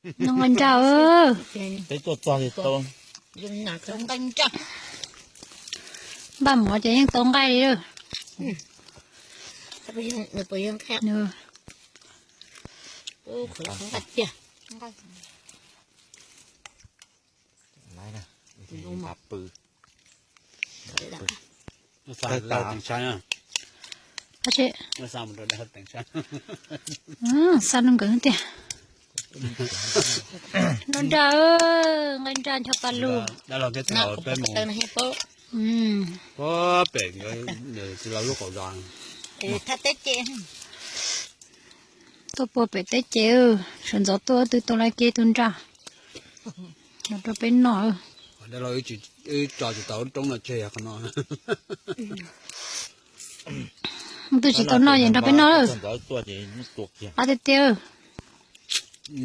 Noj nqaij nraj. Peb tuaj txog li tau. Npaj mov ces yeej tau nqaij li. Xa lub nkawd tiag. Noj nraj, nqaij nraj ncho pa lug. Pem tsis laus lub qaum zos. Tuaj puag pem teb ces, sawv ntxov tuaj twb tau lawv kev tus nraj los rau peb noj. Dab laug wb tso tsis tau lub roob no tseg yog qhov no. Mus twb tsis tau noj es nrog peb noj lawm. Qab tiag tiag.